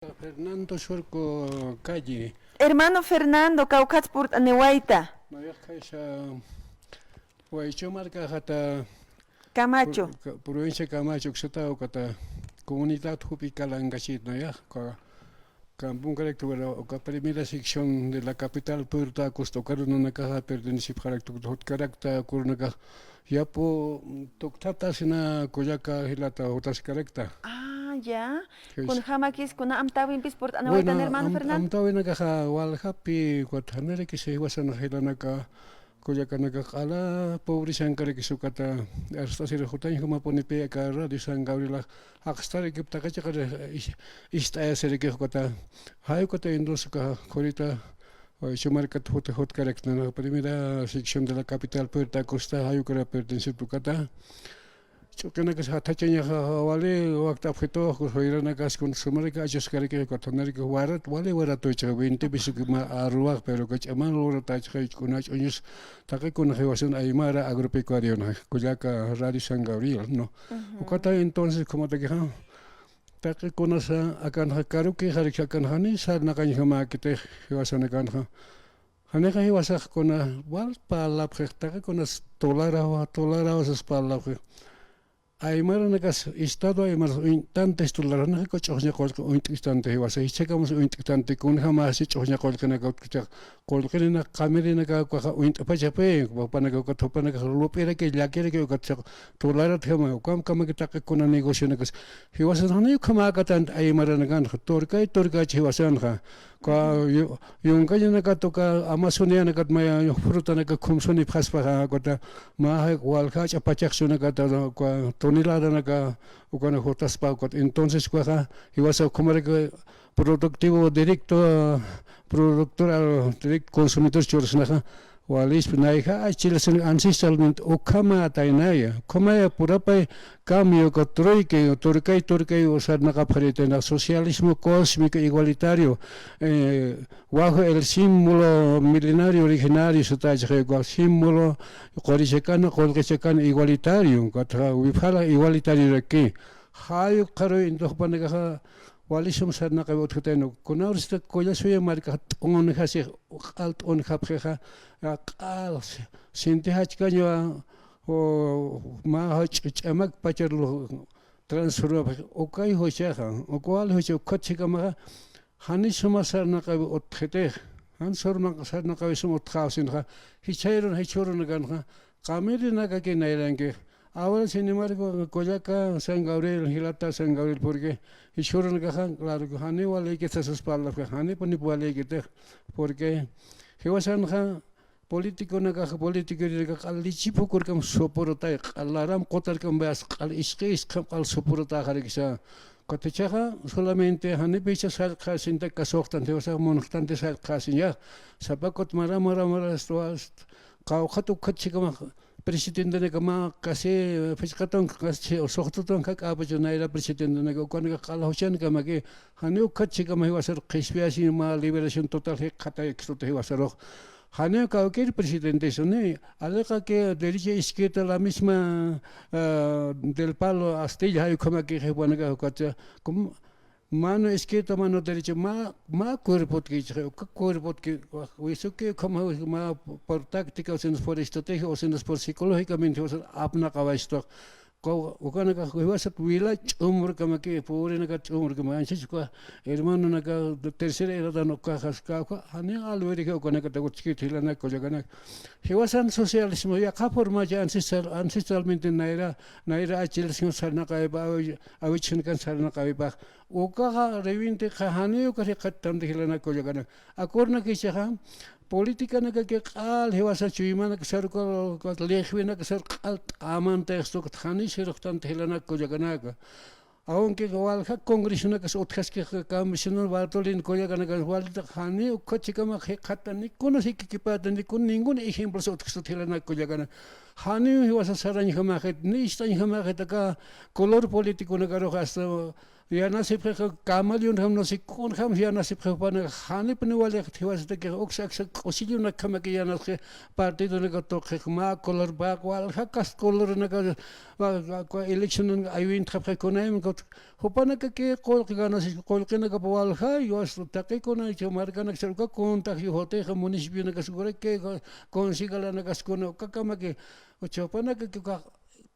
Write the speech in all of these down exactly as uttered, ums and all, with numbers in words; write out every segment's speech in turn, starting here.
Fernando Surco Calle. Hermano Fernando, kawkhat purt'aniwayta. Nayax kaysa Waychu markaxata Camacho. Pro-, ca-, provincia Camacho, uksata ukata comunidad Jupi Calangachit, nayax ka-, Kampunkarakta, bueno, uka primera sección de la capital Puerto Acosta, uka runanakaxa pertenecipxarakta, utkarakta, uka runakax yapu tukthata sina kullaka jilata jutaskarakta. Ah, ya. Pues, kunjamakis, kuna amtäwimpis purt'anawaytan, bueno, hermano am-, Fernando. Amtäwinakaxa waljapi, ukat janirakis jiwasan jilanaka, kullakanaka q'ala pobresankarakis ukata, arst'asir jutañ jumapunipi aka Radio San Gabrielax, jaqstarikip taqi chiqar is-, ist'ayasirakix ukata, jay ukata entonces uka khurita, Waychu markat jut-, jutkarakta, primera sección de la capital Puerto Acosta, jay ukara pertenecipxta ukata. Ch'uqinakas jathachañaxa wali wakt'apxitu, juyranakas kun sumaraki achuskarakix, ukat janiraki warat, wali waratucha, veinte pesoki mä arruwax, pero uka ch'aman luratächixay kuna ch'uñus, taqi kuna jiwasan aymara agropecuariona, kullaka Radio San Gabriel, ¿no? Ujú. Ukata entonces, como takixa, taqi kunasa akanxa karukixaraki, akanxa jani sarnaqañjamäkitix jiwasanakanxa. Janixa jiwasax kuna wal parlapxix, taqi kunas tolarawa, tolarawa sas parlapxix. Aymaranakas, estado aymaras uñt'tantis tolara, janixa uka ch'uxña qullqi uñt'tanti jiwasa, jichhakamas uñt'tanti, kunjamasi ch'uxña qullqinaka utjcha, qullqirinaka, qamirinaka ukaxa uñt'pachapi, jupanaka ukat, jupanakax lup'iraki, llakiraki ukat, tolaratjama, ukamkamaki taqi kuna negocionakas. Jiwasan jani ukhamäkatanti aymaranakanxa, turkay, turkachi jiwasanxa. Uka yu-, yunkañanakat uka Amazonianakat maya frutanaka khumsunipxaspaxa, ukata mä walja jach'a pachaxchunakata, uka toneladanaka, ukana jutaspa, ukat entonces ukaxa, jiwasa ukhamaraki productivo directo, productor al directo consumidor churasnaxa, walispa, nayja achilasin ancestralmente ukhamätaynaya, ukhamaya purapay cambio, uka trueque, turkay, turkay sarnaqapxaritayna, socialismo cósmico igualitario, eh, bajo el símbolo milenario originario, satachaxa, uka símbolo qurichakana, qullqichakana igualitario, ukatxa wiphala igualitariorakï. Jay ukxaruy, entonces jupanakaxa, wali sum sarnaqawi utjatayna, kuna urasita kulla suya markax t'unjasix, q'al t'unjapxixa, q'al sinti jachkañwa, o, mä jach'a ch'amak pachar lu-, transformapxix, ukay juchaxa, uka wal jucha, ukhat chhikamaxa, jani suma sarnaqawi utjxitix, jan sarna-, sarnaqawi sum utjxaw sinxa, jichhayrun, jichhürunakanxa, qamirinakaki nayrankix. Ahora, sin embargo, kullaka San Gabriel, jilata San Gabriel, porque jichhürunakaxa, claro que jani walïkit sasas parlapxi, janipunipi walïkitix, porque jiwasanxa, politiconakax, politicorinakax q'al lichi phukurkam supurutäy, q'al laram qutarkam, veas, q'al isqi isqam q'al supurutäxarakisa. Ukat jichhaxa solamente janipicha sallqxasinta kasuxtanti, jiwasax munxtanti sallqxasiñax. Sapa kut mara, mara, mara, qawqhat ukhat chhikamax presidentenaka mä casi, eh, phisqa tunka, casi suxta tunka jak'apacha nayra presidentenaka, ukanakax q'al juchankamaki, janiw ukhat chhikama jiwasar qhispiyasiñ mä liberación total jikxataykistuta jiwasarux. Janiw kawkïr presidentesuni, aliqaki derecha izquierda la misma, eh, del palo astilla, jay ukhamakix jupanakax ukatsa, como mano izquierda, mano derecha, mä, mä cuerpotkichixi, uka cuerpotki, wisuki ukhama, mä por táctica, o sinas por estrategia, o sinas por psicológicamente, o sea, apnaqawaystu. Uka, ukanakax jiwasat wila ch'umurkamaki, pobreenakat ch'umurkamaki, anchhach uka hermanonaka tercera edadan ukaxas, uka, uka, jani alwiriki ukanakata utjkit jilanak kullakanaka. Jiwasan socialismo, yaqha formacha ancestral, ancestralmente nayra, nayra achilas sarnaqawipa, awi-, awichhanakan sarnaqawipax. Ukaxa rewintixa janiw uka jikxattanti jilanak kullakanaka. Akornakichaxa, politicanakaki q'al jiwasa chuymanakasar uka, uka liqwinakasar q'al t'amantayxstu ukat janiw siruxtanti jilanak kullakanaka. Aunque walja congresonakas utjaskix, campesino Bartolín kullakanaka, walitax janiw ukhat chhikamax jikxattan, ni kunas ikikipätan, ni kun ningún ejemplos utjkstut jilanak kullakanaka. Janiw jiwasa sarañjamäxit, ni ist'añjamäxit aka color politiconakarux hasta Yanasipxixa camaleonjam no sé kunjam yanasipxixa, jupanaka janipuni walixa jiwasataki uksa aksa k'usillunakamaki yanasxi, partidonaka tuqix mä colorpaq walja kast coloronaka, wa-, wa-, wa-, eleccionanka aywintxapxi kunayman kut-, jupanakaki qullqi ganasispa qullqinakapa walja, yuwas taqi kunaycha markanaksa uka contagio jutixa municipionakas ukaraki, concejalanakas kuna ukakamaki, jupanakaki uka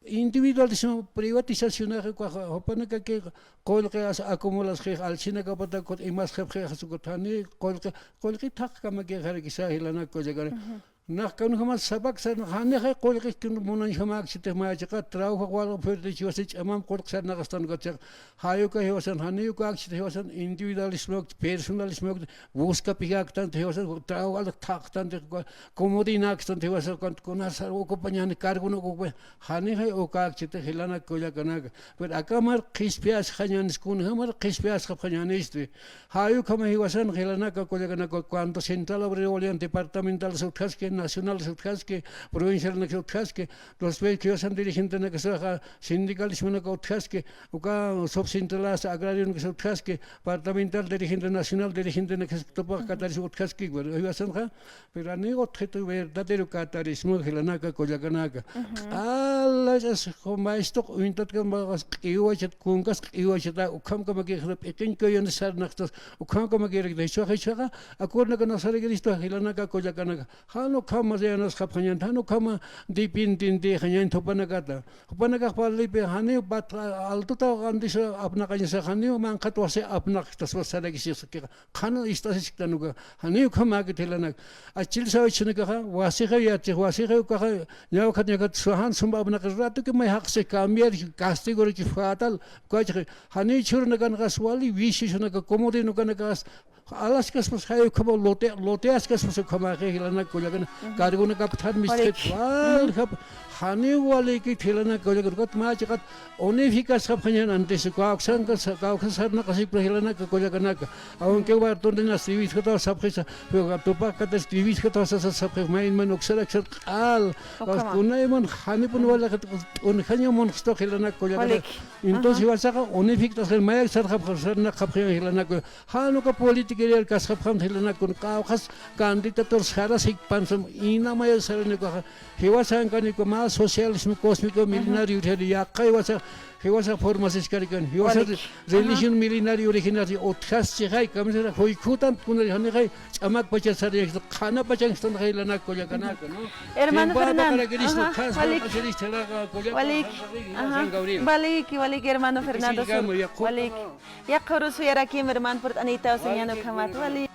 individualismo, privatizacionaxa, ukaxa jupanakaki qullqi as acumulasxix, allsinakapata kut imasxapxixas ukat jani qullqi, qullqi thaqkamakixarakisa jilanaka kullakana. Nax kunjamas sapak sarna, janixay qullqi munañjamäkchitix, mä chiqat trabajo wal oferta jiwasan ch'amam qullqi sarnaqastan ukat chiqa. Jay uka jiwasan, jani uka akchit jiwasan individualismo, personalismo, buscapikäktanti jiwasan, trabajo wal thaqtanti, comodinäktanti jiwasan, kunas ocupañäni, cargona ocupañäni, janixay uka akchit jilanaka kullakanaka. Pero akamar qhispiyasxañänis, kunjamar qhispiyasxapxañänisti. Jay ukhama jiwasan jilanaka kullakanaka, cuando Central Obrero Boliviano departamental utjaski, nacional utjaski, provincial utjaski, los ve que jiwasan dirigentenakasaxa sindicalismonaka utjaski, uka subcentralas agrarionakas utjaski, departamental dirigente, nacional dirigentenakasax tupax kataris utjaski, pero jiwasanxa, pero jani utjiti verdadero katarismo jilanaka kullakanaka. Q'ala ch'as maestro uñtatkan q'iwachat, kunkas q'iwachata, ukhamkamakix p'iqiñ kuyunis sarnaqtas, ukhamkamakirikta, jichhaxa, jichhaxa, akornaka nasarikirista jilanaka kullakanaka. Jan ukhama yanasxapxañäni, jan ukhama dependientexañäni jupanakata. Jupanakax parlipi janiw bat altota qandisa apnaqañasa, janiw manqhat wasi apnaqtaspa sarakisisqixa. Qhan ist'asisktan uka, janiw ukhamäkit jilanaka. Achil sawichinakaxa, wasixa yatix, wasixa ukaxa, ñawkhat, ñawkhat, jan sump apnaqi ratuki may jaqsi cambiar, castigo riki fatal, ukachixi, janiw chhurnakanxas wali, vicio chhurnaka, comodino kanakaxas, alaskaspas jay ukhama lote-, loteaskaspas ukhamäxi jilanaka kullakana, cargonakap thar mistxit, waljap, janiw walikit jilanaka kullakana, ukat mä chiqat unificasxapxañän antes, kawksanka, kawksa sarnaqasipra jilanaka kullakanaka, aunque Bartolina Davidjataw sapxisa, pero tupax katas Davidjataw sasa sapxis, mayman uksar aksar q'al, kunayman janipun walixit t'unjaña munxtu jilanaka kullakana. Entonces, jiwasaxa unifictasxan, mayak sarxapxan, sarnaqxapxan jilanaka. Jan uka politiquería kasxapxam jilanaka, kun kawxas candidatur sarasik pansam, ina maya saranikuxa, jiwasankanika mä socialismo cósmico milenario urjani, yaqha jiwasa, jiwasa formasiskarikan, jiwasa religión milenario original utjaschi jay, kamisara juykhutan kunari janixay ch'amakpacha sariyakta, qhanapachankstan jilanaka kullakanaka, ¿no? Hermano Fernando, ajá, waliki, waliki, waliki, hermano Fernando, waliki. Yaqha urus suyarakim hermano, purt'anitaw señal ukhamat, waliki.